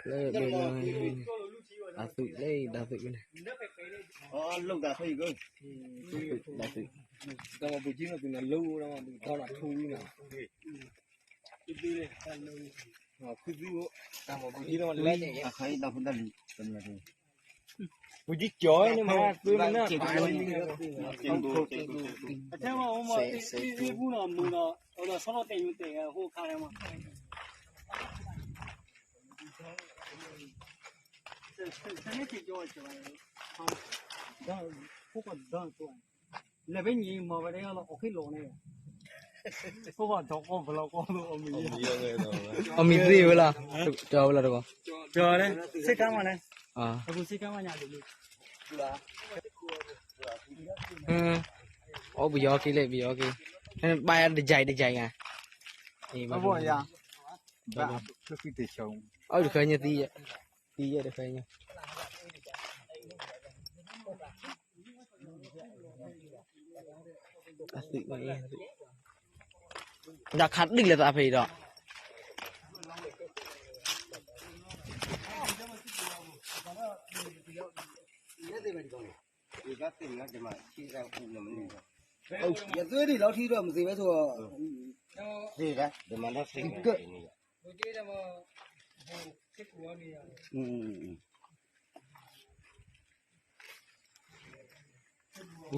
လၢ ပနီၢ်သးဒီးပယီၤသးလၢန့ၣ် ဟီၣ်ခိၣ်ဘီတလိၣ် လၢ ဒၣ်သုးလၢဒၣ်သုးန့ၣ် ဒၣ်သုး တၢ်မၤပူၤကံနီၤ သုးန့ၣ် လိၣ်ဒီး ထူဝံၤနီၤ ခူသူၣ် တၢ်မၤပူၤကံနီၤ လၢန့ၣ် အခါအံၤတၢ်ဖိတၢ်လံၤ ပူၤကံကၠီၤန့ၣ်မး သုမနၢ် အထဲမး အမ့ၢ်အ့ၣ်ပူနီၤ မုာ်နီၤ အဒီးဆီထီၣ်တဲာ်ညိတဲာ်အဃိခါထဲမး တန့ၢ်ကၠီၤဝဲကၠီၤ လဲၤဖဲညံၤမၤဝဲဒၣ်လီၤ အီၣ်ခ့လီၤန့ၣ် အီၣ်မံၤသ့ၣ်ဝဲလီၤ ကၠီၤဝဲလီၤတကီး ကၠီၤန့ၣ် စ့ၢ်ကါမးန့ၣ် အပူၤစ့ၢ်ကါမးညါဒ်န့ၣ် အိၣ်ပယီၤက့ၤလဲၣ် ပယီၤက့ၤ ဘၣ်ယၤတကြိုက်တကြိုက်ဂၤ အဘီယၤ အီၣ်တခါညါသံ သံယဲၢ်တခါညါ ဒီးခါတံၢ်လၢသးဖဲအံၤဒီး ယသုဒ်လီၤထံဒီးမသ့ၣ်ဝဲသိး သ့ၣ်ဒၣ် ဒမၤဒၣ်သ့ၣ်ကၢၣ် လ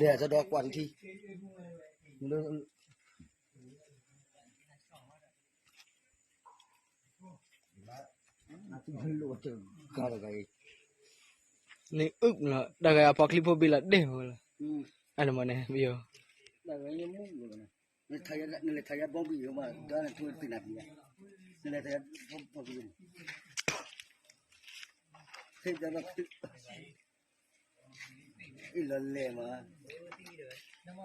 ဲၤတဒီးကွၢ်တထံ န့ၣ်အုၣ်လီၤ တၢ်ဂၤအဖီချံဖိဘံလီၤဒ့ၣ်ဝဲလီၤ အန့ၣ်မ့ၢ်န့ၣ် ပယီၤ နလဲၤထါယဘီဘံမး ဒီးနထူသ့ၣ်နၤဘံ နလဲၤထါယဘီဘံ ခဲဒီး အ့ၣ်လီၤလဲၣ်မး လဲၤထါဒီးတၢ်တဘ့ၣ်နုၢ်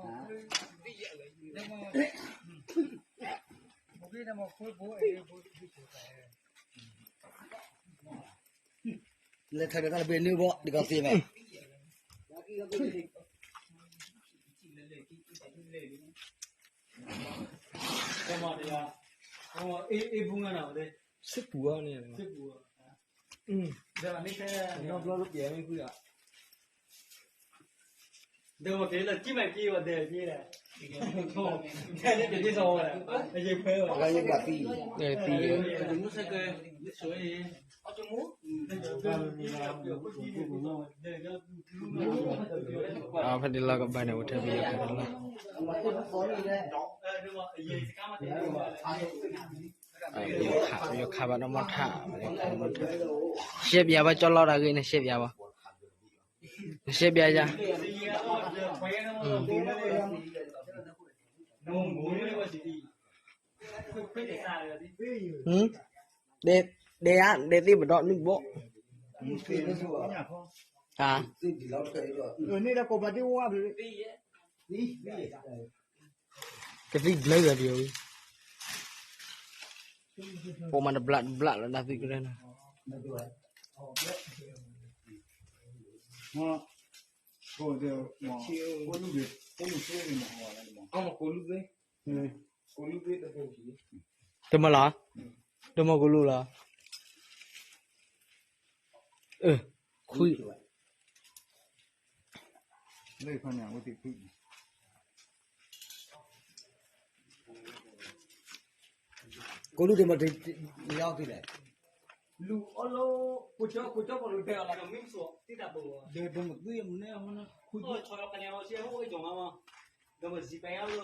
ဘီ ဒ်ကီးသ့မဲာ် စ့ပူၤအီၤန့ၣ် နီၢ်ဘျီလၢပျဲၤမ့ၢ်ဖုးဧါ ဒီးမ့ၢ်လၢကံၢ်မ့ၢ်ကံၢ်ဝဲဒဲးကံၢ်လဲၣ် အဂၤယဘၣ်သံ သံ ဖဲဒ်လီၤကဘၣ်န့ၣ် အိၣ်ထဲပယီၤခးလီၤ ပယီၤခးဘၣ်နီၢ်မီၢ်ထး ရှဲပျးဘၣ်ကၠီလီၤတၢ်ဂ့ၢ်န့ၣ် ရှဲပျးဘၣ် ရှဲပျးယၤ ဒဲး ဒဲးသ့ၣ်ပဒီနုၢ်ဘီ ကသံၣ်ဘျၢဂၤပယီၤဝံၤ ပိာ်မၤတဘျးတဘျးလီၤ ဒၣ်သံၣ်ကရၢန့ၣ် တမၤလီၤ တမၤကလူလီၤ ခွံ ကိးလူၢ်ဒဲးမၤတလီၤက့ၤလဲၣ် လူၤအီၣ်လီၤ ကိးကၠီ ကိးကၠီပှၤလူၤတဲအီၤလီၤ မ့ၢ်စိးတံၢ်တၢ်ပူၤ ဒီးဒိးမၤသုယမနုၤ ခိၣ်ဆီလီၤကန့ၣ်လီၤ ဆံဟိၣ်အ့ၣ်ကၠီၤမးမး ဒီးမၤစံးပယါလီၤ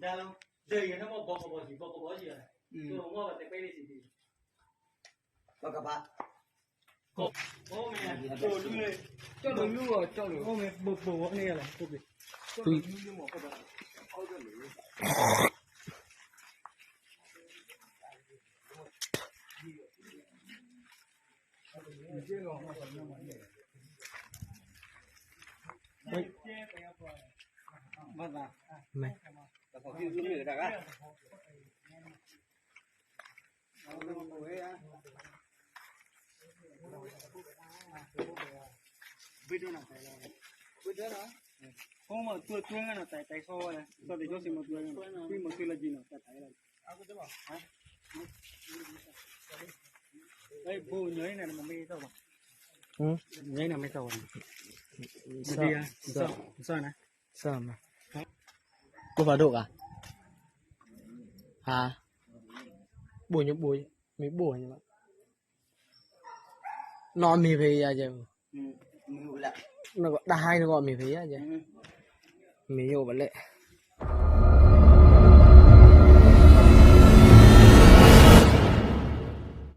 ဒါလီၤ ဒီးယဲန့ၣ်မ့ၢ်ဘီကဘီစံး ဘီကဘီစံးလီၤ ဒီးမ့ၢ်ဘၣ်တဲပဲန့ၣ်စံး ပကဘၣ် ကီၢ်မ့ၢ် ကၠီၣ်လူၤ ကၠီၣ်လူၤ ကၠီၣ်လူၤ အိၣ်မ့ၢ်ပိာ်ပိာ်ဝဲန့ၣ်လီၤ ကၠီၣ်လူၤ ဘၣ်သး မ့ၢ် ဘုဒ္ဓနာ် မၤသူၣ်သူၣ်န့ၣ် တၢ်တၢ်ဆီဝဲလဲၣ်, သီၣ်တယီစ့ၢ်မၤသူၣ်, မၤသူၣ်လၢကံနီၤ တၢ်တၢ်လၢ, ဘိညိန့ၣ် မ့ၢ်သီၣ်ဘၣ်, ညိန့ၣ်မ့ၢ်သီၣ်ဘၣ်, သီၣ်နၤ, ဘိဖးဒိၣ်ဂၤ, ဟါ, ဘိညိဘိ, မ့ၢ်ဘိညိဘၣ်, နီၢ်အမံၤဖဲယၤကဲ, နကတၢ်ဟါနကအီၣ်မံၤဖဲယၤကဲ, မ့ၢ်ယအိၣ်ဘၣ်လဲၣ်